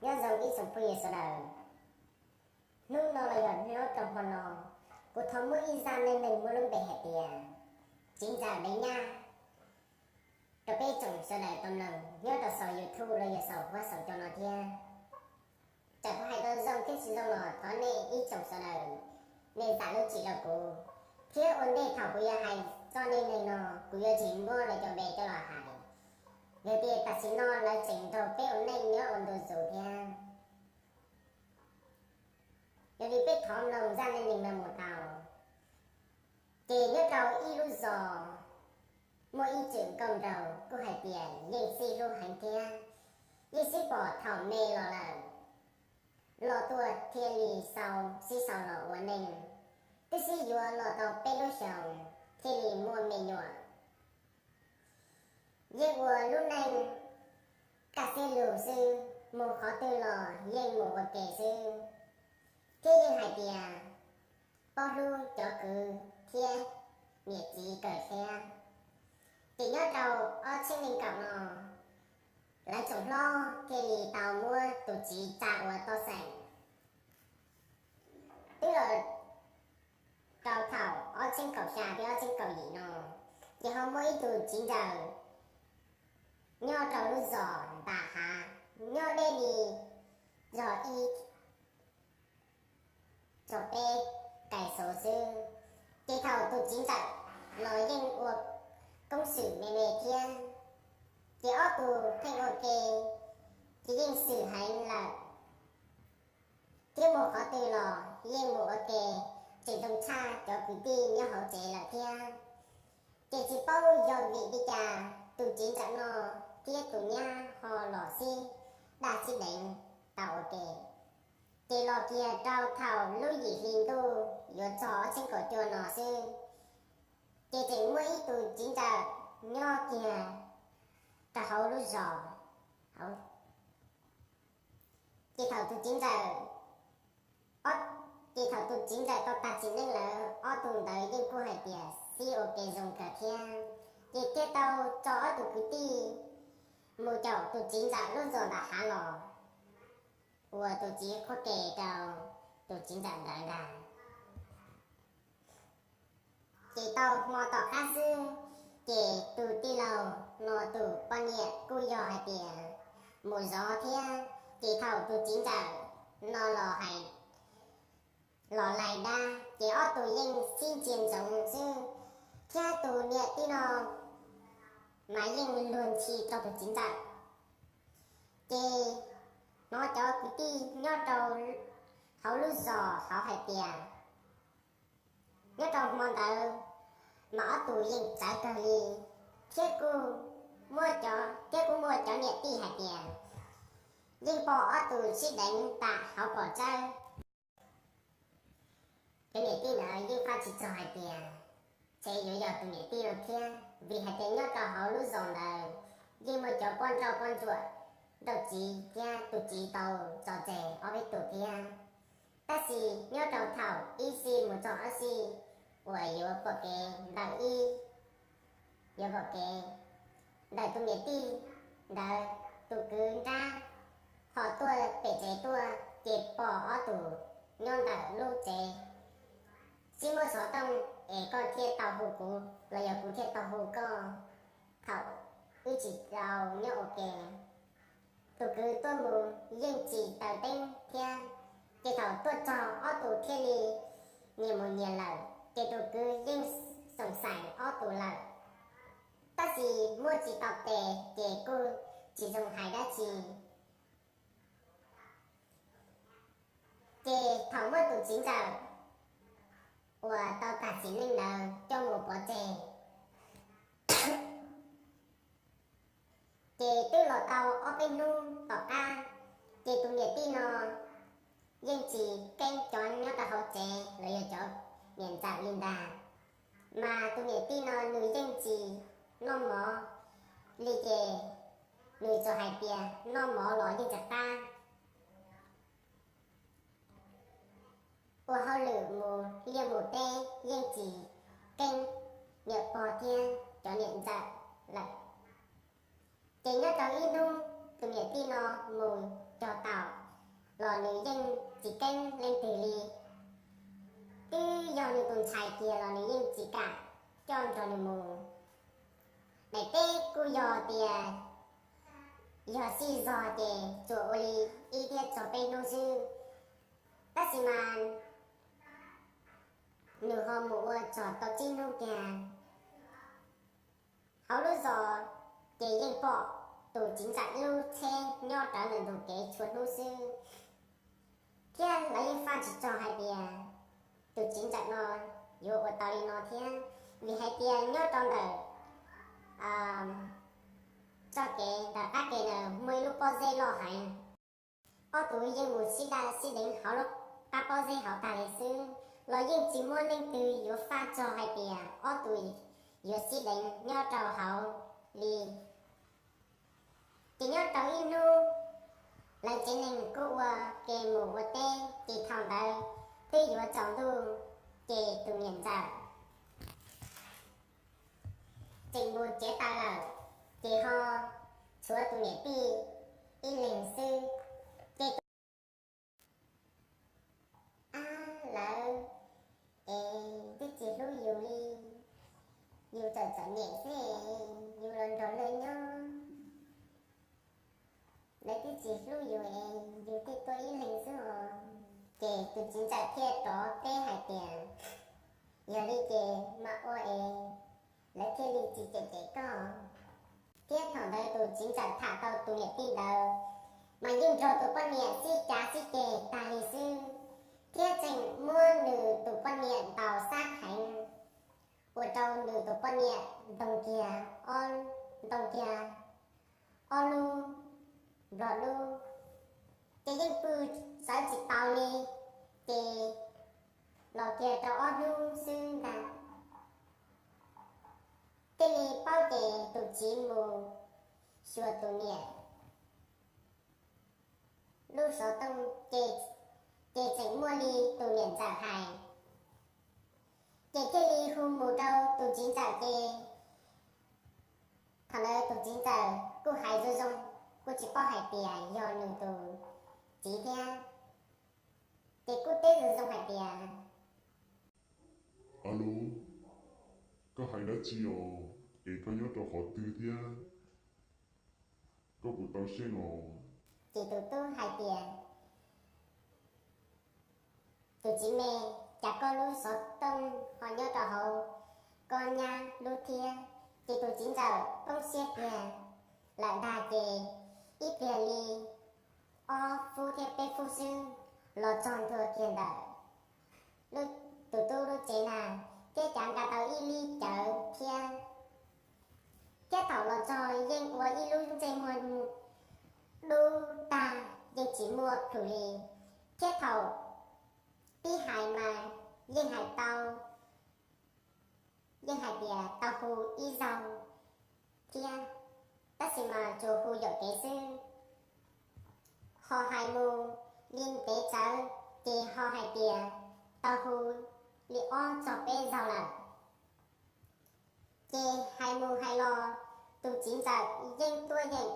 Nyob zoo ib tsoom phooj ywg sawv daws, hnub no los yog nyob rau hmo no, kuv thov muab ib zaj neej neeg muaj lub npe hais tias Txiv Ntxawm Dev Nyab rau peb tsoom sawv daws tau mloog nyob rau saum YouTube los yog saum huab saum cua no thiab. Txawm kuv hais tau zoo thiab tsis zoo los thov nej ib tsoom sawv daws nej zam lub txim rau kuv, thiab ua ntej thaum kuv yuav hais txoj neej neeg no, kuv yuav tsis muab lawv cov npe coj los hais, yog tias tam sim no lawv tseem nrog peb ua neej nyob ua ntu zus thiab. Yog li peb thov mloog zaj neej neeg no mus tau. Ces nyob rau ib lub zos, muaj ib txwm nkauj nraug kuj hais tias yeej sib hlub heev thiab, yeej sib pom thaum me los lawm, los tuaj thiaj li xaus sib xaus los ua neej, twb sib yuav los tau peb lub xyoos thiaj li muaj me nyuam. Yeej ua lub neej kaj siab lug xwb, mus qhov twg los yeej mus ua ke xwb, thiab yeej hais tias paub hlub cov kwv thiab niam txiv kawg thiab. Ces nyob rau ob txhiab nees nkaum no, lawv tsoom hlob thiaj li tau muab tus txiv tsa ua toj xeem. Twb los rau thaum ob txhiab kaum xya thiab ob txhiab kaum yim no, ces ho muaj ib tug txiv ntxawm nyob rau lub zos Ntas Hav, nyob deb li zos ib txog peb kais xov xwb. Ces thaum tus txiv ntxawm los yeej ua koob xwm me me thiab, ces ob tug pheej ua ke, ces yeej xwm heev lawm, thiab mus qhov twg los yeej mus ua ke, tseem zoo tshaj cov kwv tij nyob hauv tsev lawm thiab. Ces tsis paub yog vim li cas tus txiv ntxawm no thiab tus nyab ho los sib daj sib deev tau ua ke. Ces los kiag rau thaum lub yim hli ntuj yuav txog ob txhiab kaum cuaj no xwb, ces tseem muaj ib tug txiv ntxawm nyob kiag rau hauv lub zos hauv. Ces thaum tus txiv ntxawm, ces thaum tus txiv ntxawm tau tag txiv neej lawm, ob tug ntawd yeej kuj hais tias sib ua ke zoo kawg thiab. Ces thiaj tau tso ob tug kwv tij mus caum tus txiv ntxawm lub zos Ntas Hav los ua tus txiv qhuab ke rau tus txiv ntxawm ntawd ntag. Ces tau hmo tom qab xwb, ces tus tij laug no tus poj niam kuj yog hais tias mus zov thiab, ces thaum tus txiv ntxawm no los hais, los lais dab, ces ob tug yeej sib ntsia ntsoov xwb, thiab tus niam tij no mas yeej luag ntxhi rau tus txiv ntxawm. Ces hnov cov kwv tij nyob rau hauv lub zos hauv hais tias nyob rau hmo ntawd mas ob tug yeej txawv kawg li, thiab kuj muaj cov, thiab kuj muaj cov niam tij hais tias yeej pom ob tug sib deev tam hauv pom tsawb. Cov niam tij ntawd yeej faj tsis txog hais tias ntshe yuav yog tus niam tij no thiab, vim hais tias nyob rau hauv lub zos ntawd yeej muaj cov poj nrauj poj ntsuam, nrauj txiv thiab tus txiv tau tso tseg ob peb tus thiab. Tab sis nyob rau thaum ib xij mus txog ob xij uas yuav pom kev ntawm ib, yuav pom kev ntawm tus niam tij ntawd, tus kwv nrab ho tuaj pem tsev tuaj ces pom ob tug nyob ntawm lub tsev, sib muab xov tooj es koj thiaj tau hu kuv los yog kuv thiaj tau hu koj thaum wb tsis tau nyob ua ke. Tus kwv tuaj mus yeej tsis taws teeb thiab, ces thaum tuaj txog ob tug thiaj li nyias mus nyias lawm, ces tus kwv yeej xoom xaim ob tug lawm. Tab sis muab tsis tau tes ces kuj tsis zoo hais dab tsi. Ces thaum muab tus txiv ntxawm uas tau tag sim neej ntawd coj mus pov tseg, ces twb los tau ob peb hnub tom qab, ces tus niam tij no yeej tsis keeb cov nyob rau hauv tsev los yog cov niam ntxawm li ntag. Mas tus niam tij no nws yeej tsis noj mov li, ces nws tsuas hais tias noj mov los yeej tsis qab. Ua hauj lwm mus liaj mus teb yeej tsis keeb niam pog thiab cov niam ntxawm lawm. Ces nyob rau ib hnub tus niam tij no mus cog tau los nws yeej tsis keeb leej twg li. Twb yog nws tus ntxhais kiag los nws yeej tsis kam coj nrog nws mus. Daim teb kuj yog tias yog sij zog ces tsuas ua li ib thiab txog peb hnub xwb, tab sis mas nws ho mus ua txog tau tsib hnub kiag. Hauv lub zos ces yeej pom tus txiv ntxawm lub tsheb nyob rawv ntawm ntug kev txhua hnub xwb, thiab lawv yeej faj tsis txog hais tias tus txiv ntxawm no yuav ua tau li no thiab, vim hais tias nyob rau ntawm txoj kev ntawm qab kev ntawd muaj ib lub pob zeb loj heev. Ob tug yeej mus sib daj sib deev hauv lub qab pob zeb hauv tag li xwb los yeej tsis muaj leej twg yuav faj txog hais tias ob tug yuav sib deev nyob rau hauv li. Ces nyob rau ib hnub, lawv tsev neeg kuj ua ke mus ua teb, ces thaum ntawd twb yuav tsaus ntuj, ces tus niam ntxawm tseem mus tsev taw lawm, ces ho tshuav tus niam tij ib leeg xwb. Ces tus, ab, lawv es twb tsis hlub yus li, yus txawm txom nyem xwb, yus los nrog lawv nyob, lawv twb tsis hlub yus es yus thiaj tuaj ib leeg xwb os. Ces tus txiv ntxawm thiaj rov teb hais tias, yog li ces mas ua es lawv thiaj li tsis cem cem koj. Thiab thaum ntawd tus txiv ntxawm tham tau tus niam tij ntawd, mas yeej nrog tus poj niam sib cav sib ceg tag li xwb, thiab tseem muab nws tus poj niam ntaus xab heev, ua rau nws tus poj niam ntoo kiag, ntoo kiag ob lub nplog dub, ces yeej pw sawv tsis tau li, ces los kiag rau ob hnub xwb ntag, thiaj li paub. Ces tus txiv mus xyuas tus niam lub xov tooj, ces tseem muaj li tus niam ntxawm hais, ces thiaj li hu mus rau tus txiv ntxawm. Ces thaum ntawd tus txiv ntxawm kuj hais zoo zoo, kuj tsis paub hais tias yog nws tus txiv thiab, ces kuj teb zoo zoo hais tias, alo, koj hais dab tsi os? Es koj nyob rau qhov twg thiab? Koj puas tau seej os? Ces tus tub hais tias, tus txiv me, cas koj lub xov tooj ho nyob rau hauv koj nyab lub thiab? Ces tus txiv ntxawm poob siab kiag lawm ntag, ces ib pliag li ob fub thiab peb fub xwb los txog ntua kiag ntawm tus tub lub tsev ntag, thiab cav nqa tau ib lub cawv thiab. Thiab thaum los txog yeej ua ib lub ntsej muag dub tag, yeej tsis muaj plhus li, thiab thaum pib hais mas yeej hais tau, yeej hais tias tau hu ib zaug thiab, tab sis mas tsuas hu yaum kev xwb. Ho hais mus li ntev tsawv, ces ho hais tias tau hu li ob txog peb zaug lawm. Ces hais mus hais los, tus txiv ntxawm yeej tuaj yeem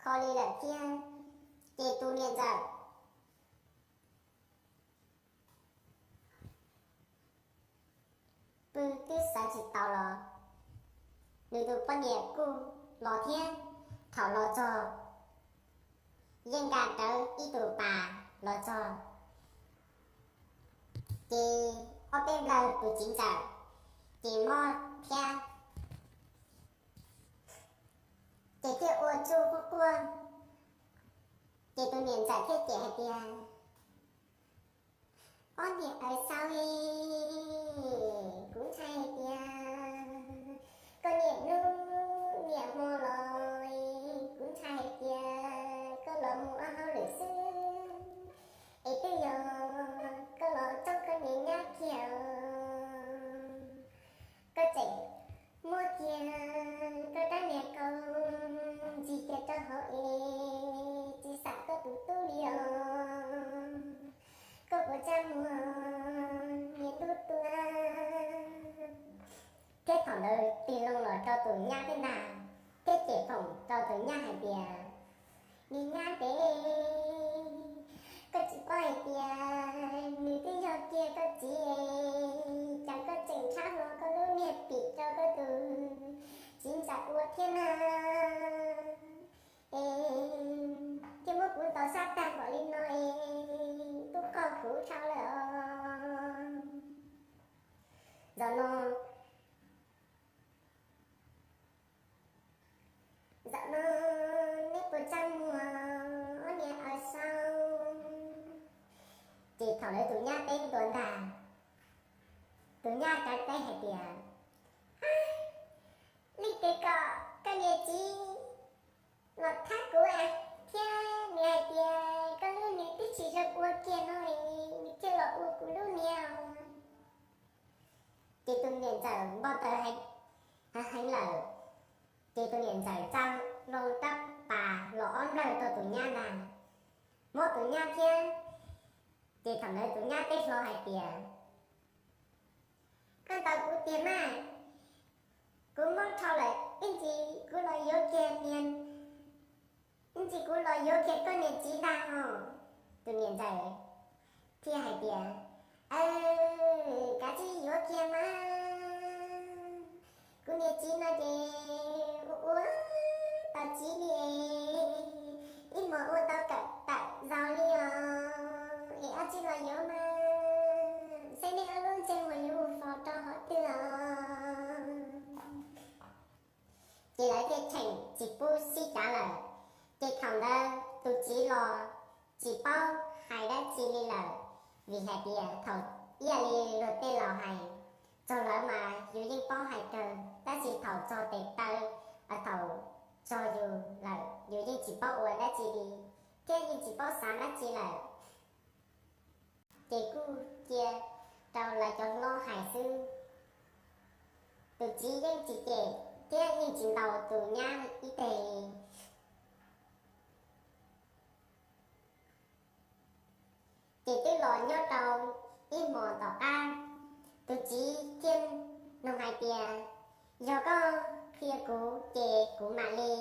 kho li lawm thiab. Ces tus niam ntxawm pw twb sawv tsis tau los, nws tus poj niam kuj los thiab. Thaum los txog yeej nqa rawv ib tug pas los txog, ces ob peb nplawg tus txiv ntxawm ces mob thiab, ces thiaj ua tsuj quaj quaj. Ces tus niam ntxawm thiaj cem hais tias, ob niam txiv sawv, kuv ntshai hais tias koj niam hnub niam hmo los, kuv ntshai hais tias koj los mus ua hauj lwm xwb, es twb yog koj los txog koj niam nyab kiag, koj tseem muab kiag koj rab niag kaus ntxig kiag rau hauv es tsis xam koj tus tub li os. Koj puas txaj muag niam tub tuaj? Thiab thaum ntawd tig loo los rau tus nyab thiab ntag, thiab cem foom rau tus nyab hais tias, niag nyab tes, Thaum ntawd tus nyab teb ntua ntag, tus nyab kav teb hais tias, Leej twg kom koj niam txiv los thab kuv thiab? Nws hais tias koj lub niag twb tsis zoo ua kiag no, nws thiaj los ua kuv lub niag. Ces tus niam ntxawm npau taws heev lawm, ces tus niam ntxawm tsa loo tab pas los ob nplawg rau tus nyab ntag, mob tus nyab thiab. Ces thaum ntawd tus nyab teb hlo hais tias, Koj ntaus kuv tiag mas, kuv mob dhau lawm, ib ntsis kuv los yuav kiag niag, ib ntsis kuv los yuav kiag koj niam txiv ntag os. Tus niam ntxawm thiaj hais tias, Kav tsij yuav kiag mas, kuv niam txiv no ces ua ua tau txiv li, ib hmos ua tau kawm tawm zaus li os, es ab tsi los yuav mas, saib nej ob lub ntsej muag yuav mus faus rau qhov twg os. Ces lawv thiaj tseem tsis pub sib cav lawm. Ces thaum ntawd tus txiv los tsis paub hais dab tsi li lawm, vim hais tias thaum ib yam li luag tej laus hais, txog lawv mas yus yeej paub hais kawg, tab sis thaum txog tes taw, thaum txog yus lawm yus yeej tsis paub ua dab tsi li, thiab yeej tsis paub xav dab tsi lawm. Ces kuj cia rau lawv cov hlob hais xwb. Tus txiv yeej tsis cem thiab yeej tsis ntaus tus nyab ib teg li. Ces twb los nyob rau ib hmos tom qab, tus txiv thiaj nug hais tias, Yog koj qhia kuv ces kuv mam li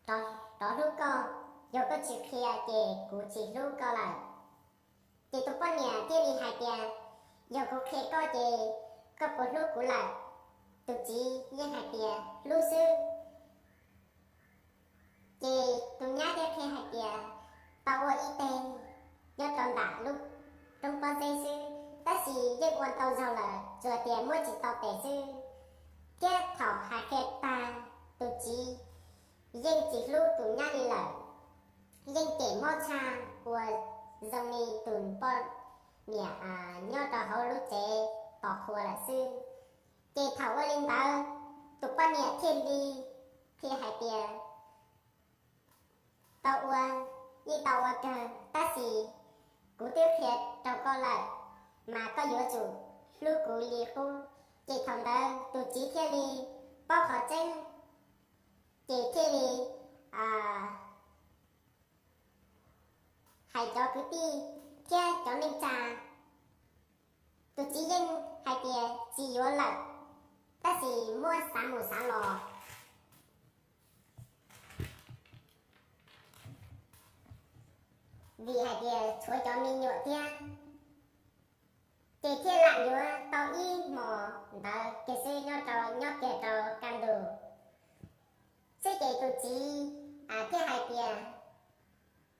rov hlub koj, yog koj tsis qhia ces kuv tsis hlub koj lawm. Ces tus poj niam thiaj li hais tias, Yog kuv qhia koj ces koj puas hlub kuv lawm? Tus txiv yeej hais tias, Hlub xwb. Ces tus nyab thiaj qhia hais tias, Tau ua ib teg nyob rau ntawm lub roob pob zeb xwb, tab sis yeej ua ntau zaug lawm, tsuas tias muab tsis tau tes xwb. Thiab thaum hais qhia tag, tus txiv yeej tsis hlub tus nyab li lawm, yeej cem mob tshaj uas zoo li tus poj niam nyob rau hauv lub tsev tos qhua lawm xwb. Ces thaum ua li ntawd, tus poj niam thiaj li qhia hais tias, Tau ua, yeej tau ua kawg, tab sis kuv twb qhia rau koj lawm, mas koj yuav tsum hlub kuv li qub. Ces thaum ntawd tus txiv thiaj li paub qhov tseeb, ces thiaj li hais cov kwv tij thiab cov neej tsa. Tus txiv yeej hais tias tsis yuav lawm, tab sis muab xav mus xav los, vim hais tias tshuav cov me nyuam thiab, ces thiaj lam yuav tau ib hmos ntawd kiag xwb, nyob rau, nyob kiag rau kaj ntug xwb. Ces tus txiv thiaj hais tias,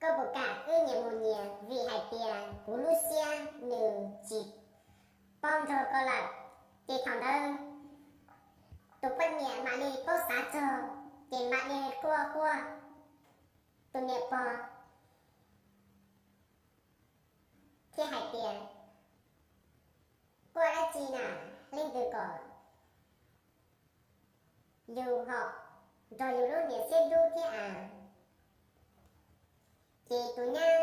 Koj puas kam wb nyias mus nyias, vim hais tias kuv lub siab nws tsis paub nrog koj lawm. Ces thaum ntawd tus poj niam mam li paub xav txog, ces mam li quaj quaj. Tus niam pog thiaj hais tias, Quaj dab tsi na, leej twg kom yus ho nrog yus lub niam xiab hlub thiab as? Ces tus nyab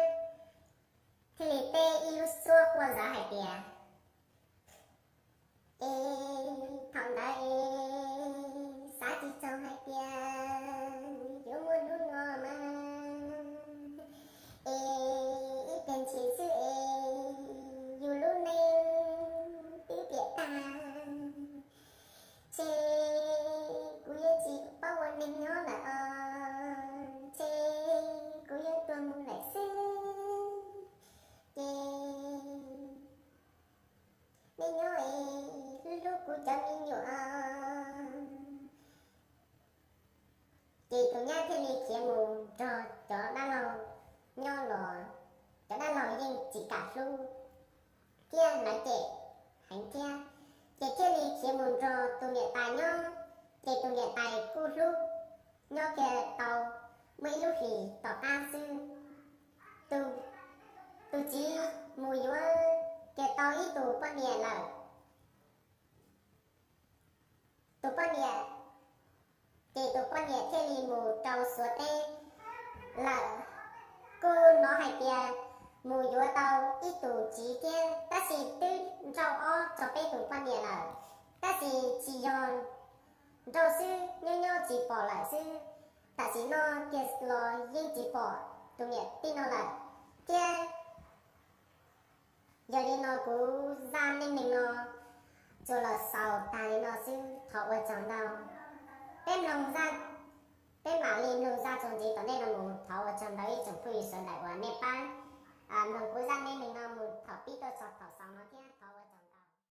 thiaj li teb ib lub suab quaj ntxawv hais tias, Es thaum ntawd es xav tsis txog hais tias yuav muaj hnub no mas, es ib pliag ntshis xwb es yus lub neej twb piam tag, ces kuv yuav tsis paub ua neeg nyob lawm os, ces kuv yuav tuag mus lawm xwb. Ces nej nyob es hlub hlub kuv cov me nyuam. Ces tus nyab thiaj li khiav mus nrog cov dab laug nyob los cov dab laug yeej tsis kam hlub thiab lawv cem heev thiab, ces thiaj li khiav mus nrog tus niam tais nyob. Ces tus niam tais kuj hlub, nyob kiag tau muaj ib lub hlis tom qab xwb, tus Tus txiv mus yuav kiag tau ib tug poj niam lawm. Tus poj niam, ces tus poj niam thiaj li mus rau Suav teb lawm. Kuj hnov hais tias mus yuav tau ib tug txiv thiab, tab sis twb nrauj ob rau peb tus poj niam lawm, tab sis tsis yog nrauj xwb, nyob nyob tsis pom lawm xwb. Tam sim no kiag los yeej tsis pom tus niam tij no lawm thiab. Yog li no kuv zaj neej neeg no tsuas los xaus tag li no xwb, thov ua tsaug ntau. Peb mloog, peb mam li mloog zaj txuas ntxiv tom ntej no mus. Thov ua tsaug ntau ib tsoom phooj ywg sawv daws uas nej pab mloog kuv zaj neej neeg no mus thaum pib tuaj txog thaum xaus no thiab.